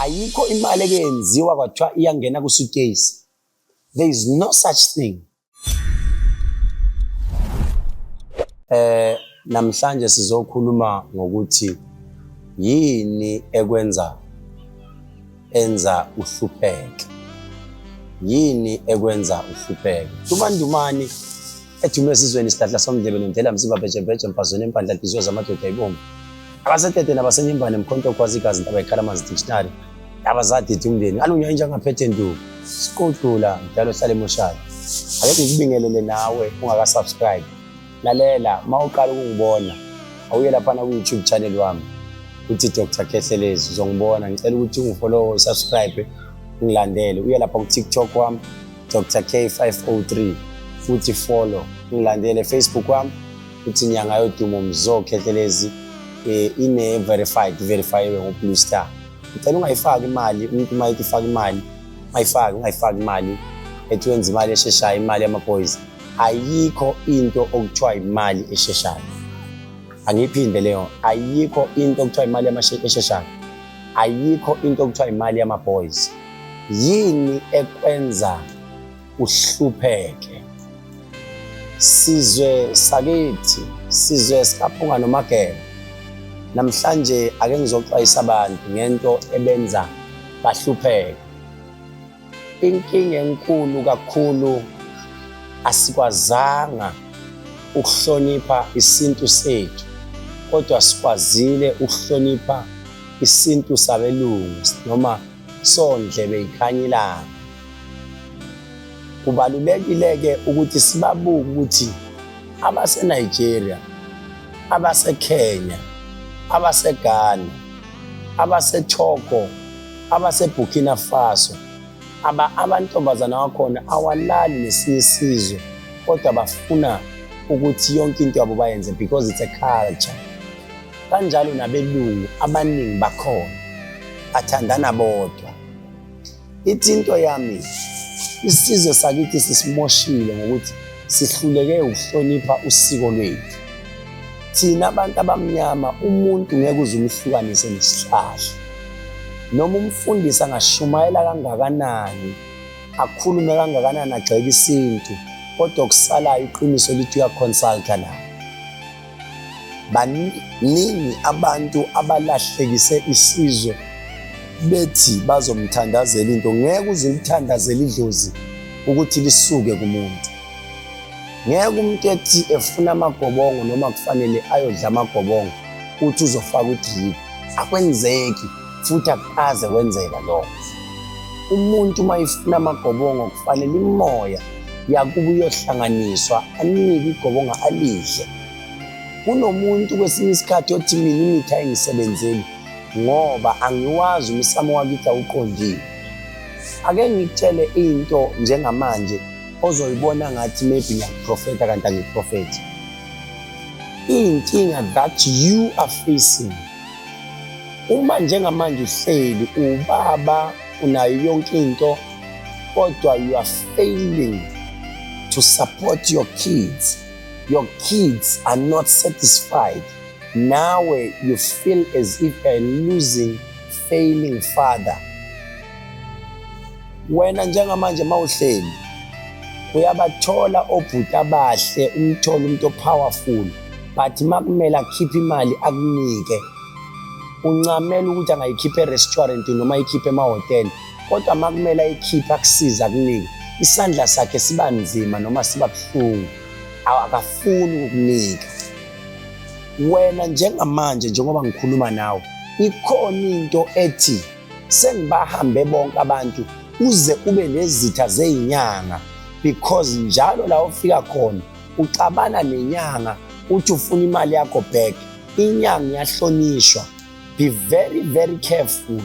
Ayikho imali eke yenziwa kwathiwa iyangena ku-suitcase. There is no such thing. Namhlanje sizokhuluma ngokuthi yini ekwenza enza uhlupheke. Yini ekwenza uhlupheke? Dumandumani edume esizweni isihlahla somdlebe nondlela msiba bhejebheje mfazweni empandla nhliziyo zamadoda ibomvu. Abasetete nabasenyimbane mkhonto khwazi igazi ntaba ikhala amanzi dictionary. Abazadida umndeni alunywa inja ngaphethe nduku. Siqudula mdala ohlala emoshali. Ake ngikubingelele nawe ungaka-subscribe. Lalela, uma uqala ukungibona, awuye laphana ku-YouTube channel wami uthi Dr Khehlelezi uzongibona. Ngicela ukuthi ungifollow, usubscribe, ungilandele. Uye lapha ku-TikTok wami Dr K503 futhi follow, ungilandele Facebook wami uthi Nyanga Yodumo Mzo Khehlelezi, ine verified, verifyiwe ngo-Blue Star. Ngicela ungayifaki imali, umuntu uma ethi faka imali, ungayifaki, ungayifaki imali ethi wenza imali esheshayo, imali yama-boys. Ayikho into okuthiwa imali esheshayo. Angiyiphinde leyo, ayikho into okuthiwa imali esheshayo. Ayikho into okuthiwa imali yama-boys. Yini ekwenza uhlupheke? Sizwe sakithi, sizwe sikaPhunga noMageba. Namhlanje ake ngizoxwayisa abantu ngento ebenza bahlupheke. Inkinga enkulu kakhulu, asikwazanga ukuhlonipha isintu sethu, kodwa sikwazile ukuhlonipha isintu sabelungu noma sondlebe ikhanyilanga. Kubalulekile-ke ukuthi sibabuke ukuthi abase-Nigeria, abase-Kenya, abase-Ghana, abase-Togo, abase-Burkina Faso, amantombazana wakhona awalali nesinye isizwe, kodwa bafuna ukuthi yonke into yabo bayenze because it's a culture. Kanjalo nabelungu abaningi bakhona bathandana bodwa. Ithi into yami, isizwe sakithi sisimoshile ngokuthi sihluleke ukuhlonipha usiko lwethu. Thina abantu abamnyama, umuntu ngeke uze umhlukanise nesihlahla. Noma umfundisi angashumayela kangakanani, akhulume kangakanani, agxeke isintu, kodwa okusalayo iqiniso lithi uyaconsulta naye. Baningi abantu abalahlekise isizwe bethi bazomthandazela into. Ngeke uze ulithandazele idlozi ukuthi lisuke kumuntu. Ngeke umuntu ethi efuna amagobongo noma kufanele ayodla amagobongo uthi uzofaka udrip. Akwenzeki futhi akukaze kwenzeka lokho. Umuntu uma efuna amagobongo kufanele imoya yakubo iyohlanganiswa, anike igobongo alidle. Kunomuntu kwesinye isikhathi othi mina imithi ayingisebenzeli ngoba angiwazi umsamo wakithi awuqondile. Ake ngikutshele into njengamanje ozoyibona ngathi maybe ngiyakuprofetha kanti angiprofethi. Iy'nkinga that you are facing uma njengamanje uhleli ubaba unayo yonke into, kodwa you are failing to support your kids. Your kids are not satisfied. Nawe you feel as if you're a losing, failing father. Wena njengamanje mawuhleli uyabathola obhuti abahle, umthole umuntu o-powerful, but makumele akhiphe imali akunike, uncamela ukuthi angayikhipha e-restaurant noma ayikhiphe emahhotela, kodwa makumele ayikhiphe akusize akunike, isandla sakhe siba nzima noma siba buhlungu, akafuni ukukunika. Wena njengamanje njengoba ngikhuluma nawe, ikhona into ethi sengibahambe bonke abantu, uze ube nezitha zeyinyanga, because njalo la ufika khona uxabana nenyanga uthi ufuna imali yakho back. Inyanga iyahlonishwa. Be very very careful.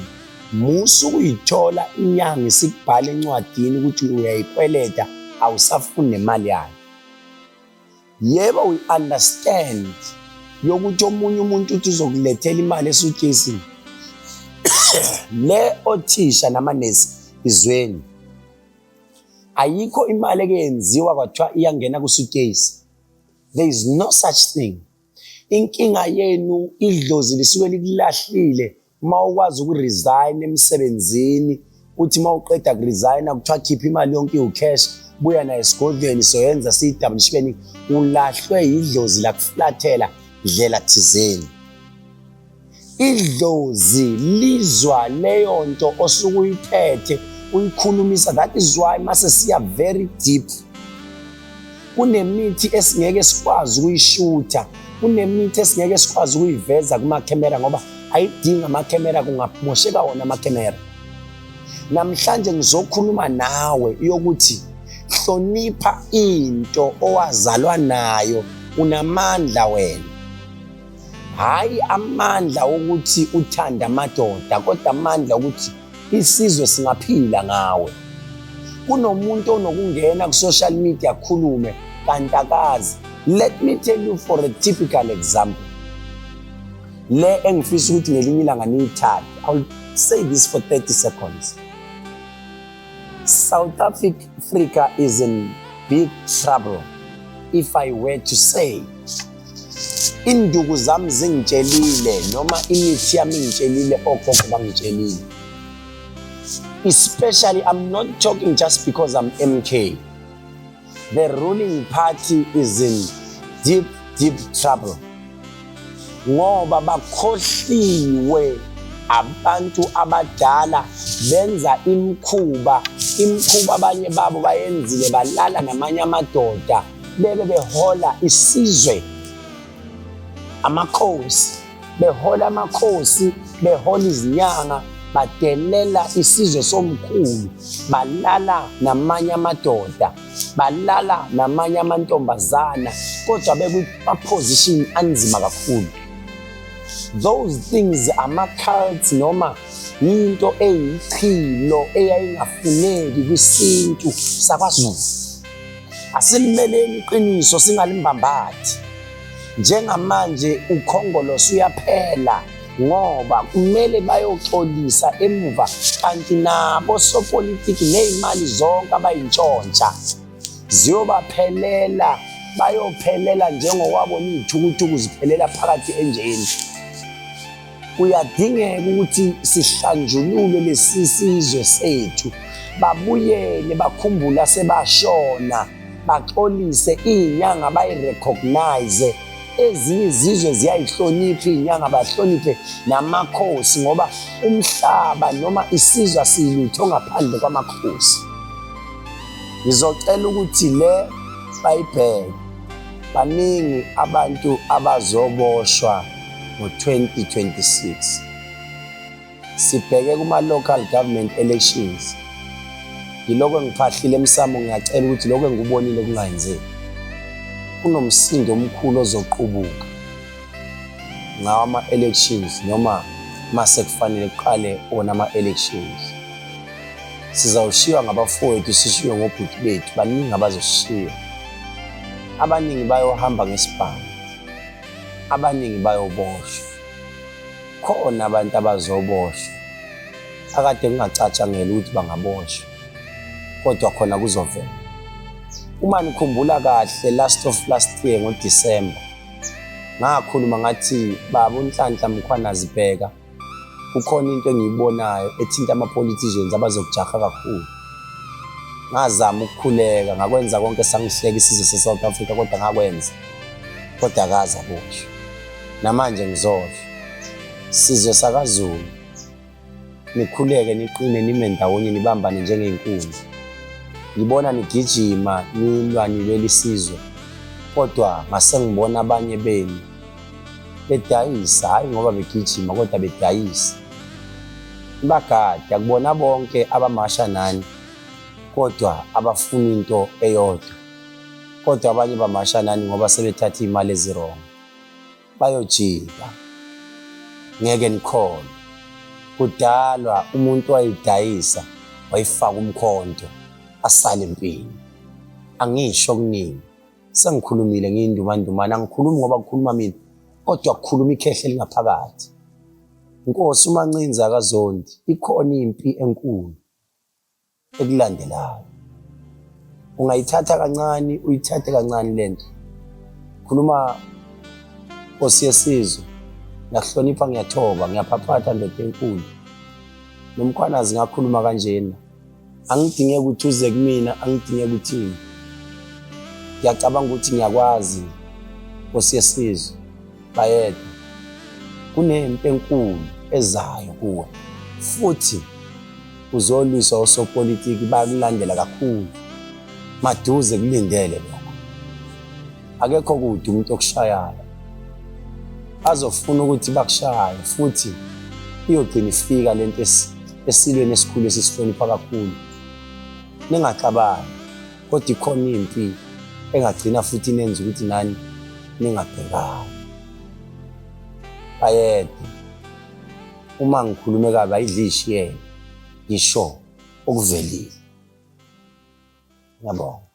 Musa ukuyithola inyanga isikubhala encwadini ukuthi uyayikweleta, awusafuni nemali yayo. Yebo, we understand yokuthi omunye umuntu uthi uzokulethela imali esuitcasini. Le othisha namanesi izweni, ayikho imali eke yenziwa kwathiwa iyangena ku-suitcase. There is no such thing. Inkinga yenu, idlozi lisuke likulahlile. Uma ukwazi ukuresign emsebenzini, uthi uma uqeda kuresigna kuthiwa khipha imali yonke iwu-cash, buya nayo esigodlweni, soyenza siyi-establishment. Ulahlwe yidlozi lakuflathela ndlela thizeni. Idlozi lizwa leyo nto osuke uyiphethe uyikhulumisa. That is why mase siya very deep, kunemithi esingeke sikwazi ukuyishutha, kunemithi esingeke sikwazi ukuyiveza kumakhemera, ngoba ayidingi amakhemera, kungamosheka wona amakhemera. Namhlanje ngizokhuluma nawe yokuthi hlonipha into owazalwa nayo. Unamandla wena, hayi amandla wokuthi uthande amadoda, kodwa amandla ukuthi isizwe singaphila ngawe. Kunomuntu onokungena ku-social media akhulume kanti akazi. Let me tell you for a typical example le engifisa ukuthi ngelinye ilanga niyithathe. I'll say this for 30 seconds. South Africa is in big trouble. If I were to say, induku zami zingitshelile noma imithi yami ingitshelile, okhokho bangitshelile, especially I'm not talking just because I'm MK, the ruling party is in deep, deep trouble, ngoba bakhohliwe abantu abadala, benza imikhuba, imikhuba abanye babo bayenzile, balala namanye amadoda bebe behola isizwe, amakhosi, behola amakhosi, behola izinyanga, badelela isizwe somkhulu, balala namanye amadoda, balala namanye amantombazana, kodwa bekwi-position anzima kakhulu. Those things, ama-cults noma into eyichilo eyayingafuneki kwisintu sakwaZulu. Asilimeleni iqiniso, singalimbambathi. Njengamanje ukhongolose uyaphela ngoba kumele bayoxolisa emuva, kanti nabo sopolitiki ney'mali zonke abayintshontsha ziyobaphelela, bayophelela njengokwabona iy'thukuthuku ziphelela phakathi enjeni. Kuyadingeka ukuthi sihlanjululwe lesi sizwe sethu, babuyele bakhumbula sebashona, baxolise iy'nyanga, bayi-recognize. Ezinye izizwe ziyayihlonipha iy'nyanga, bahloniphe namakhosi, ngoba umhlaba noma isizwe asiyilutho ngaphandle kwamakhosi. Ngizocela ukuthi le bayibheke. Baningi abantu abazoboshwa ngo-2026. Sibheke kuma-local government elections. Ngilokhu engiphahlile emsamo, ngiyacela ukuthi lokhu engikubonile kungayenzeki. Kunomsindo omkhulu ozoqubuka ngawo ama-elections, noma mase kufanele kuqale wona ama-elections. Sizawushiywa ngabafowethu, sishiywe ngobhuti bethu. Baningi abazosishiya, abaningi bayohamba ngesibhamu, abaningi bayoboshwa. Khona abantu abazoboshwa akade kungacatshangela ukuthi bangaboshwa, kodwa khona kuzovela. Uma nikhumbula kahle, last of last year ngoDisemba, ngakhuluma ngathi, baba uNhlanhla Mkhwanazi, bheka, kukhona into engiyibonayo ethinta ama-politicians abazokujaha kakhulu. Ngazama ukukhuleka, ngakwenza konke, sangihleka isizwe se-South Africa, kodwa ngakwenza, kodwa akaze aboshwe. Namanje ngizodla sizwe sakaZulu, nikhuleke, niqine, nime ndawonye, nibambane njengey'nkunzi. Ngibona nigijima, nilwa, nilwela isizwe, kodwa ngase ngibona abanye benu bedayisa, hhayi ngoba begijima, kodwa bedayisa. Nibagade, akubona bonke abamasha nani, kodwa abafuna into eyodwa, kodwa abanye bamasha nani ngoba sebethatha iy'mali ezi-wrong. Bayojika, ngeke nikhona. Kudalwa umuntu wayidayisa, wayifaka umkhonto, asale empini. Angisho okuningi, sengikhulumile, ngiyindumandumane. Angikhulumi ngoba kukhuluma mina, kodwa kukhuluma ikhehle elingaphakathi. Nkosi uMancinza akazondi, ikhona impi enkulu ekulandelayo. Ungayithatha kancane, uyithathe kancane lento. Khuluma Nkosi yesizwe. Ngiyakuhlonipha ngiyathoba ngiyaphaphatha ndoda enkulu. Nomkhwanazi ngakhuluma kanjena. Angidingeki ukuthi uze kumina, angidingeki ukuthini. Ngiyacabanga ukuthi ngiyakwazi Nkosi yesizwe. Bayede. Kunempi enkulu ezayo kuwe. Futhi uzolwiswa osopolitiki bakulandela kakhulu. Maduze kulindele lokho. Akekho kude umuntu okushayayo. Azofuna ukuthi bakushaye futhi iyogcina ifika lento esilweni esikhulu esisihlonipha kakhulu. Ningaxabani kodwa ikhona impi engagcina futhi inenza ukuthi nani ningabhekani. Bayede. Uma ngikhulume kabi ayidlishi yena. Ngisho okuvelile. Ngiyabonga.